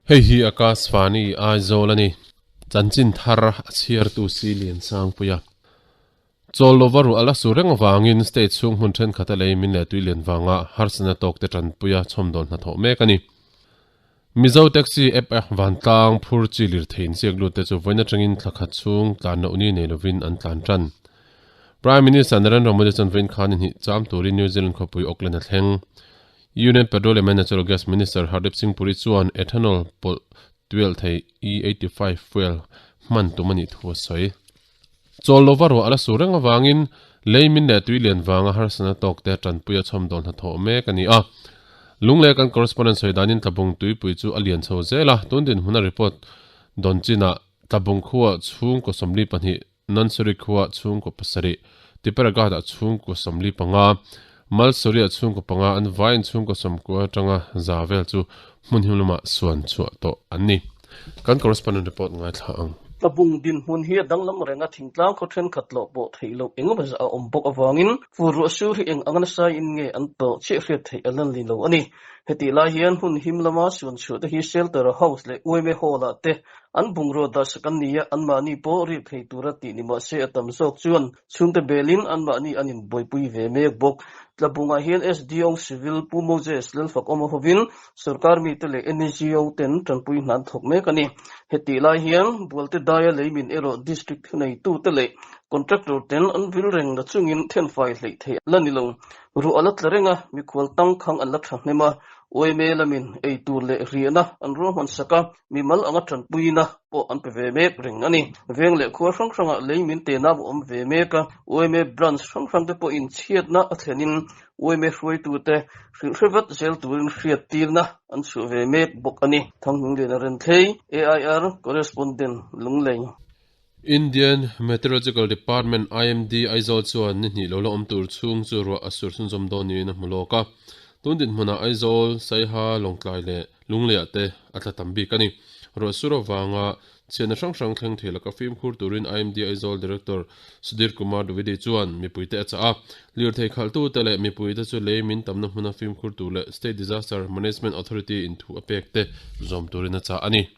Hei hi Akashvani Aizawl a ni. Chanchin thar a chhiartu si Liansangpuia. Chawl lova ruah a la su reng avangin state chhung hmun thenkhat a lei min leh tui lian vanga harsatna tawkte tanpuia chhawmdawl hnathawh mek a ni. Mizo Taxi app a vantlang phur chi lirthei inziak lut te chu vawiin atangin thla khat chhung tlan loh ni nei lovin an tlan tan. Prime Minister Narendra Modi chuan vawiin khan ni hnih cham turin New Zealand khawpui Auckland a thleng. Union Petroleum and Natural Gas Minister Hardeep Singh Puri chuan ethanol pawlh tuel thei E85 fuel hman tum a nih thu a sawi. Chawl lova ruah a la sur reng avangin lei min leh tui lian vanga harsatna tawkte tanpuia chhawmdawl hnathawh mek a ni a. Lunglei kan correspondent sawi danin Tlabung tuipui chu a lian chho zel a, tun dinhmuna report dawn chinah Tlabung khua chhungkaw 42, Nansuri khua chhungkaw pasarih, Tipperaghat-ah chhungkaw 45, Malsuri-ah chhungkaw panga an vaiin chhungkaw sawmkua atanga za vel chu hmun him lamah suan chhuah tawh an ni. Kan correspondent report ngaithla ang. Tlabung dinhmun hi a danglam reng a, thingtlang khaw thenkhat loh pawh theih loh eng emaw zah a awm bawk avangin fur ruah sur hi eng anga nasa in nge an tawh chiah hriat theih a la ni lo a ni. Hetih lai hian hun him lama suan chhuah te hi Shelter House leh Uaime Hall ah te an bungraw dahsak an ni a, anmahni pawh rik thei tura tih ni mah se a tam zawk chuan Chhungte belin anmahni an inbuaipui ve mek bawk. Tlabungah hian SDO Civil Pu Moses Lalfakawma hovin sorkar mite leh NGO ten tanpui hna an thawk mek a ni. Hetih lai hian Bualte daia leimin erawh District thuneitute leh Contractor ten an vil reng na chungin thenfai hleih theih la ni lo. Ruah a la tla reng a, mikhual tangkhang an la thahnem a, UMA lamin eitur leh riahna an ruahman sak a, Mimal anga tanpuina pawh an pe ve mek reng a ni. Veng leh khua hrang hrangah lei min tena a awm ve mek a, UMA branch hrang hrangte pawhin chhiatna a thlenin UMA hruaitute hrilh hre vat zel turin hriattirna an chhuah ve mek bawk a ni. Thanghmingliana Renthlei, AIR Correspondent, Lunglei. Indian Meteorological Department, IMD, Aizawl chuan ni hnih lo la awm tur chhung chu ruah a sur chhunzawm dawn niin a hmu lawk a. Tun dinhmunah Aizawl, Saiha, Lawngtlai leh Lungleiah te a tla tam bik a ni. Ruah sur avanga chhiatna hrang hrang thleng thei laka fimkhur turin IMD Aizawl Director Sudhir Kumar Dwivedi chuan mipuite a chah a. Lirthei khalhtute leh mipuite chu lei min tamna hmuna fimkhur tur leh State Disaster Management Authority in thu a pek te zawm turin a chah a ni.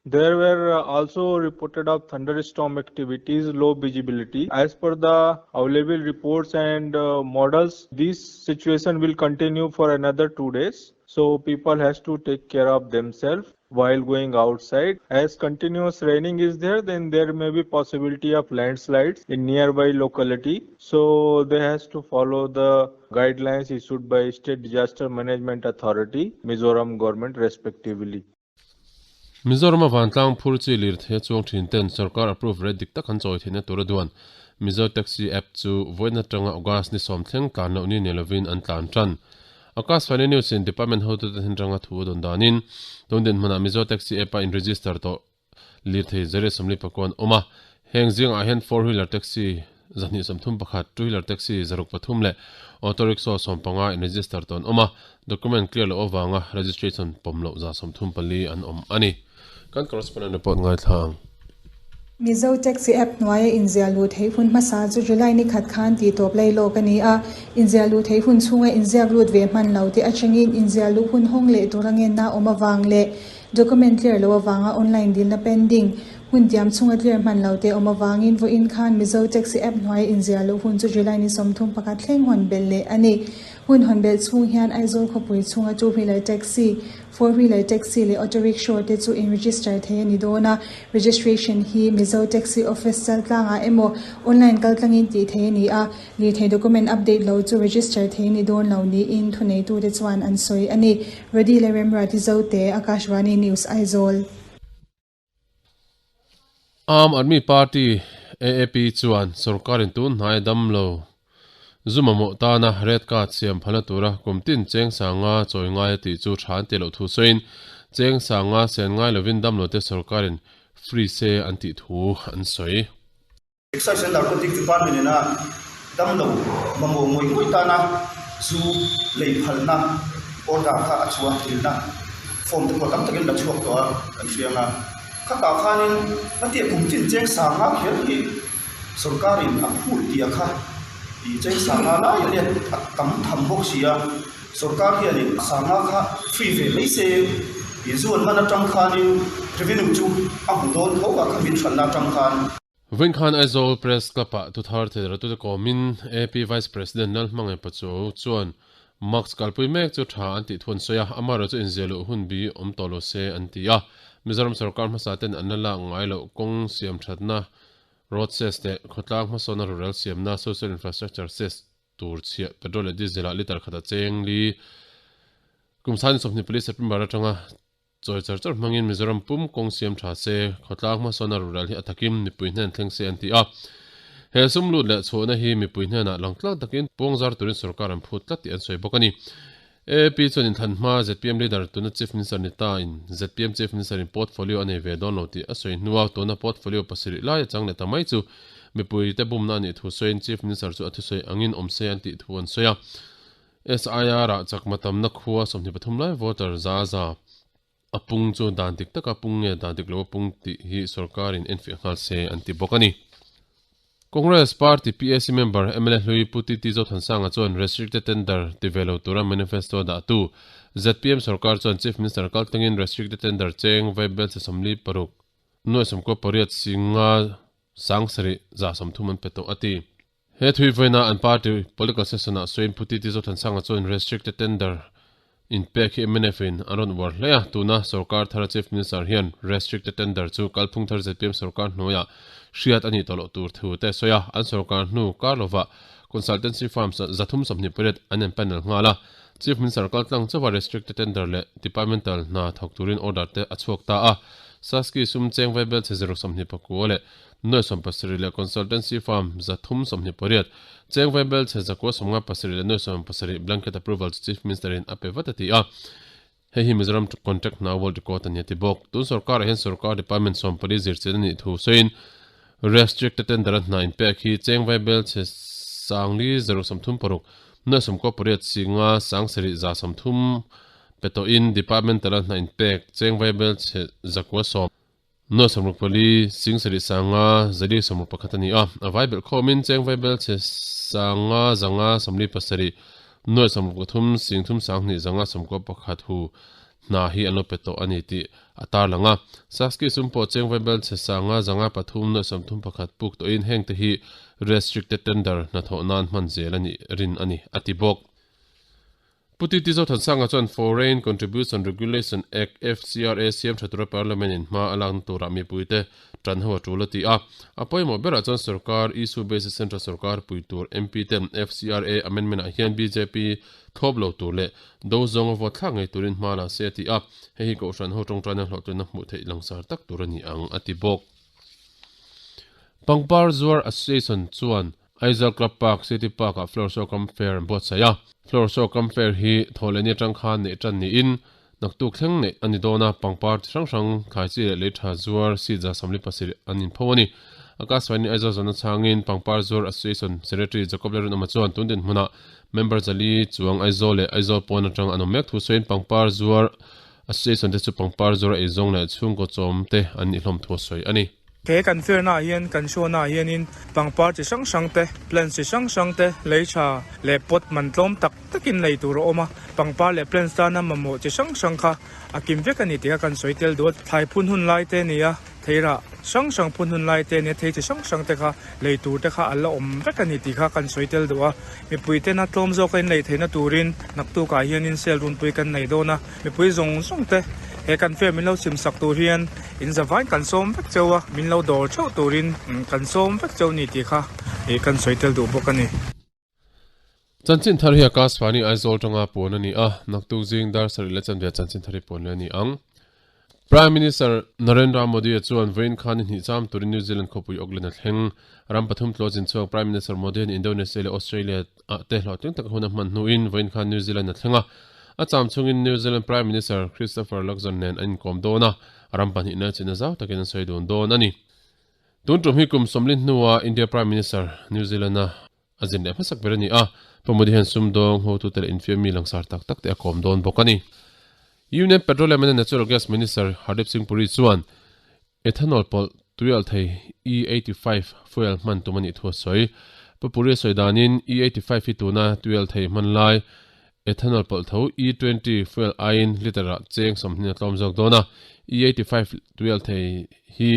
There were also reported of thunderstorm activities, low visibility. As per the available reports and models, this situation will continue for another 2 days. So people has to take care of themselves while going outside. As continuous raining is there, then there may be possibility of landslides in nearby locality. So they has to follow the guidelines issued by State Disaster Management Authority, Mizoram government respectively. Mizorama vantlang phur chi lirthei a chuang thin ten sorkar approve rate dik tak an chawi theihna tur a duan. Mizo Taxi app chu vawiin atanga August ni sawm thleng tlan loh ni nei lovin an tlan tan. Akashvani News in department hotute hnen atanga thu a dawn danin tun dinhmunah Mizo Taxi app a in register tawh Lirthei zariat sawmli pakua an awm a, heng zingah hian four wheeler taxi 231, two wheeler taxi 603 leh auto rickshaw 15 in register tawh an awm a, document clear loh avanga registration pawm loh 34 an awm a ni. Kan correspondent report ngaithla ang. Mizo Taxi App hnuaia inziah luh theih hun hmasa chu July ni khat khan tih tawp lai lawk a ni a, inziah luh theih hun chhunga inziak lut ve hman lo te atangin inziah luh hun hawng leh tur a ngenna awm avang leh Document clear lo avanga online dilna pending, hun tiam chhunga clear hman lo te awm avangin vawiin khan Mizo Taxi App hnuaia inziah loh hun chu July ni 31 thleng hawn belh leh a ni. Hun hawn belh chhung hian Aizawl khawpui chhunga two wheeler taxi, four wheeler taxi leh auto rickshaw te chu in register thei a ni dawn a. Registration hi Mizo Taxi Office chaltlangah emaw online kaltlangin tih theih a ni a. Lirthei document update lo chu register thei ni dawn lo niin thuneitute chuan an sawi a ni. Ready leh Remruati Zote, Akashvani News, Aizawl. Aam Aadmi Party, AAP, chuan sorkarin tun hnaia damlo zu mamawh tana red card siam phalna tura kum tin cheng sanga chawi ngai a tih chu tha an tih loh thu sawiin cheng sanga sen ngai lovin damlote sorkarin free se an tih thu an sawi. Excise and Narcotics Department ina damlo mamawh ngawih ngawih tana zu lei phalna order kha a chhuah dilna form te pawh tam takin la chhuak tawh a kan hria ang a. Khatah khanin hetiang kum chin cheng sanga kher hi Sorkarin a phut tih a kha i cheng sanga lai a let a tam tham bawk si a, sorkar hianin sanga kha free ve mai se i zuan man atang khanin revenue chu a hmu dawn tho a kha min hranna atang khan. Vawiin khan Aizawl Press Club-ah thuthar theidartute kawmin AP Vice President Lalhmangaih Pachuau chuan Mask kalpui mek chu tha an tih thu an sawi a, amaherawhchu chu inziah luh hun bi awm tawh lo se an ti a. Mizoram sorkar hmasa ten an la lak ngai loh kawng siam thatna Road cess leh khawtlang hmasawnna rorel siamna Social Infrastructure Cess tur chhiah petrol leh diesel ah litre khat a cheng li kum sani 24 September atanga chawi char char hmangin Mizoram pum kawng siam tha se khawtlang hmasawnna rorel hi a takin mipui hnen thleng se an ti a. He sum lut leh chhuahna hi mipui hnenah langtlang takin puangzar turin sorkar an phut tlat tih an sawi bawk a ni. AAP chuan inthlan hma zpm leader tuna Chief Minister ni ta in zpm Chief Minister in portfolio a nei ve dawn lo tih a sawi hnua tuna portfolio pasarih lai a chang leh ta mai chu mipui te bumna a nih thu sawiin Chief Minister chu a thusawi angin awm se an tih thu an sawi a. SIR ah chakma tamna khua 23 lai voter za za a pung chu dan dik taka pung nge dan dik lo a pung tih hi sorkar in enfiah nghal se an ti bawk a ni. Congress Party PAC member mla hlui Pu TT Zothansanga chuan Restricted Tender ti ve lo tura manifesto a dahtu zpm sorkar chuan Chief Minister kaltlangin Restricted Tender cheng vaibel che 46 nuai 98 singa sangsarih za 30 an pe tawh a ti. He thui vawiina an party political session ah sawiin Pu TT Zothansanga chuan Restricted Tender inpek hi mnf in an rawn uar hle a, tuna sorkar thara Chief Minister hian Restricted Tender chu kalphung thar zpm sorkar hnuaiah hriat a nih tawh loh tur thu te a sawi a, an sorkar hnu kar lovah consultancy firms 328 an empanel nghal a, Chief Minister kaltlang chauha Restricted Tender leh Departmental hna thawk turin order te a chhuak ta a, Saski sum cheng vaibel chhe zero 29 leh Nuai 70 leh consultancy firm 328, cheng vaibel chhe 157 leh nuai 70 blanket approval chu Chief Minister in a pe vat a ti a. Hei hi Mizoram contract hna world record a ni a ti bawk. Tun sorkarah hian sorkar department 14 zirchian a nih thu sawiin restricted tender a hna inpek hi cheng vaibel chhe sangli zero 36, nuai 98 singa sangsarih 130 pe tawhin departmental a hna inpek cheng vaibel chhe 910 Nuai 64, sing sarih sanga, zali 61 a ni a. A vai belh khawmin cheng vai bel chhe sanga zanga 47, nuai 63, sing thum sang hnih zanga 91 hu hna hi an lo pe tawh a ni tih a tarlang a. Saski sum pawh cheng vai bel chhe sanga zanga pathum nuai 31 puk tawhin hengte hi restricted tender hnathawh nan hman zel a nih rin a ni, a ti bawk. Pu TT Zothansanga chuan Foreign Contribution Regulation Act, FCRA, siam tha tura Parliament in hma a lakna turah mipuite tan ho a tul a ti a. A pawimawh berah chuan sorkar issue based central sorkar pui tur MP ten FCRA amendment ah hian bjp thlawp lo tur leh do zawnga vote thlak ngei turin hma la se a ti a. Hei hi Kohhran ho tawngtaina hlawhtlinna hmuh theih langsar tak tur a ni ang a ti bawk. Pangpar Zuar Association chuan Aizawl Club Park, City Park ah Flower Show Cum Fair an buatsaih a. Flower Show Cum Fair hi thawhlehni atang khan neih tan niin naktuk thleng neih a ni dawn a, pangpar chi hrang hrang, thlai chi leh lei tha zuar seat 47 an inpho a ni. Akashvani Aizawl zawhna chhangin Pangpar Zuar Association Secretary Jacob Lalrinawma chuan tun dinhmunah member 400 chuang Aizawl leh Aizawl pawn atang an awm mek thu sawiin Pangpar Zuar Association te chu pangpar zuar eizawng leh chhungkaw chawm te an nih hlawm thu a sawi a ni. He kan fair-na ah hian kan show-na ah hianin pangpar chi hrang hrang te, plants chi hrang hrang te, lei tha leh pot man tlawm tak takin lei tur a awm a, pangpar leh plants tana mamawh chi hrang hrang kha a kim vek a ni tih kha kan sawi tel duh a. Thlai phun hun lai te a ni a, theirah hrang hrang phun hun lai te a ni a, thei chi hrang hrang te kha lei tur te kha a la awm vek a ni tih kha kan sawi tel duh a. Mipui tena tlawm zawka in lei theihna turin naktukah hianin sale runpui kan nei dawn a, mipui zawng zawng te he kan fair min lo chim sak tur hian in zavain kan sawm vek cheu a, min lo dawr theuh turin kan sawm vek cheu ni tih kha kan sawi tel duh bawk a ni. Chanchin thar hi Akashvani Aizawl tanga puan a ni a, naktuk zing dar sarih leh chanve chanchin thar hi puan leh a ni ang. Prime Minister Narendra Modi-a chuan vawiin khan ni hnih cham turin New Zealand khawpui Auckland a thleng. Ram pathum tlaw zin chhuak Prime Minister Modi hian Indonesia leh Australia ah te hlawhtling taka hun a hman hnuin vawiin khan New Zealand a thleng a. A cham chhungin New Zealand Prime Minister Christopher Luxon nen an inkawm dawn a, ram pahnihna chin a zau takin an sawi dun dawn a ni. Tun tum hi kum 40 hnua India Prime Minister New Zealand-a a zin leh hmasak ber a ni a, Pu Modi hian sumdawng, hotute leh infiam mi langsar tak tak te a kawm dawn bawk a ni. Union Petroleum and Natural Gas Minister Hardeep Singh Puri chuan ethanol pawlh Tuialhthei E85 fuel hman tum a nih thu a sawi. Pu Puri a sawi danin E85 hi tuna tuialhthei hman lai ethanol pawlh tho E20 fuel aiin litre ah cheng 20 a tlawm zawk dawn a. E85 tuialhthei hi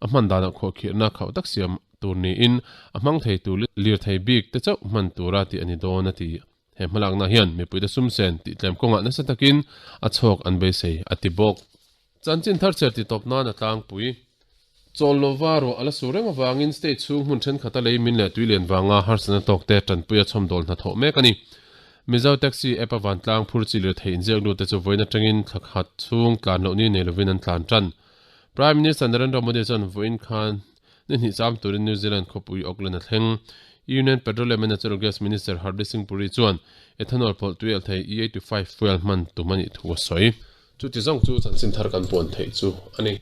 a hman danah khuahkhirhna khauh tak siam tur niin a hmang thei tur lirthei bik te chauh hman tura tih a ni dawn a ti. He hmalakna hian mipuite sumsen tih tlem kawngah nasa takin a chhawk an beisei a ti bawk. Chanchin thar chhiar titawp nan a tlangpui. Chawl lova ruah a la sur reng avangin state chhung hmun thenkhat a lei min leh tui lian vanga harsatna tawkte tanpuia chhawmdawl hnathawh mek a ni. Mizo Taxi app a vantlang phur chi lirthei inziak lut te chu vawiin atangin thla khat chhung tlan loh ni nei lovin an tlan tan. Prime Minister Narendra Modi chuan vawiin khan ni hnih cham turin New Zealand khawpui Auckland a thleng. Union Petroleum and Natural Gas Minister Hardeep Singh Puri chuan ethanol pawlh tui alh thei E85 fuel hman tum a nih thu a sawi. Chuti zawng chu chanchin thar kan puan theih chu a ni.